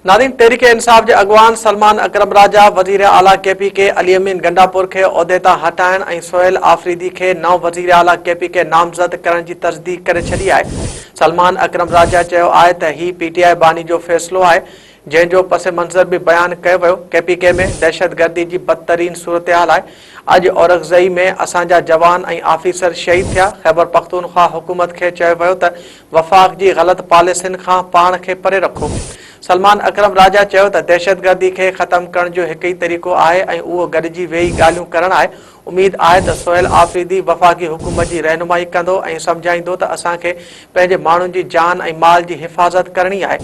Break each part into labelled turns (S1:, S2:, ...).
S1: ناظرين تحريڪ انصاف جي اڳواڻ سلمان اڪرم راجا وزير اعليٰ ڪي پي ڪي علي امين گنڊاپور کي عهدي تان هٽائڻ ۽ سهيل آفريدي کي نئون وزير اعليٰ ڪي پي ڪي نامزد ڪرڻ جي تصديق ڪري ڇڏي آهي. سلمان اڪرم راجا چيو آهي ته هي پي ٽي آء باني جو فيصلو آهي جنهن جو پس منظر به بيان ڪيو ويو، ڪي پي ڪي ۾ دهشتگردي جي بدترين صورتحال آهي، اڄ اورڪزئي ۾ اسان جا جوان ۽ آفيسر شهيد ٿيا، خيبرپختونخواهه حڪومت کي چيو ويو ته وفاق جي غلط پاليسين کان پاڻ کي پري رکو. سلمان اڪرم راجا چيو ته دهشتگردي کي ختم ڪرڻ جو هڪ ئي طريقو آهي ۽ اهو گڏجي ويهي ڳالهيون ڪرڻ آهي، اميد آهي ته سهيل آفريدي وفاقي حڪومت جي رهنمائي ڪندو ۽ سمجهائيندو ته اسان کي پنهنجي ماڻهن جي جان ۽ مال جي حفاظت ڪرڻي آهي.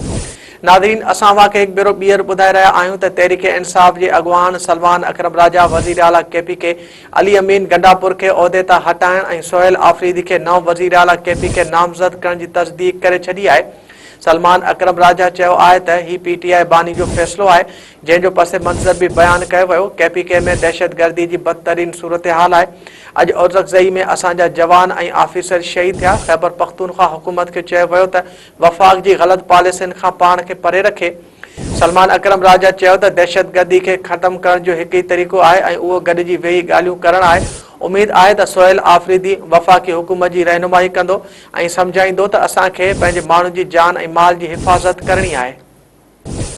S1: ناظرين اسان اوهان کي هڪ ڀيرو ٻيهر ٻڌائي رهيا آهيون ته تحريڪ انصاف جي اڳواڻ سلمان اڪرم راجا وزيراعليٰ ڪي پي ڪي علي امين گنڊاپور کي عهدي تان هٽائڻ ۽ سهيل آفريدي کي نئون وزيراعليٰ ڪي پي ڪي نامزد ڪرڻ جي تصديق ڪري ڇڏي آهي. سلمان اڪرم راجا چيو آهي ته هي پي ٽي آء باني جو فيصلو آهي جنهن جو پس منظر به بيان ڪيو ويو، ڪي پي ڪي ۾ دهشتگردي جي بدترين صورتحال آهي، اڄ اورڪزئي ۾ اسان جا جوان ۽ آفيسر شهيد ٿيا، خيبرپختونخواهه حڪومت کي چيو ويو ته وفاق جي غلط پاليسين کان پاڻ کي پري رکي. سلمان اڪرم راجا چيو ته دهشتگردي کي ختم ڪرڻ جو هڪ ئي طريقو آهي ۽ اهو گڏجي ويهي ڳالهيون ڪرڻ آهي، اميد آهي ته سهيل آفريدي وفاقي حڪومت جي رهنمائي ڪندو ۽ سمجهائيندو ته اسان کي پنهنجي ماڻهن جي جان ۽ مال جي حفاظت ڪرڻي آهي.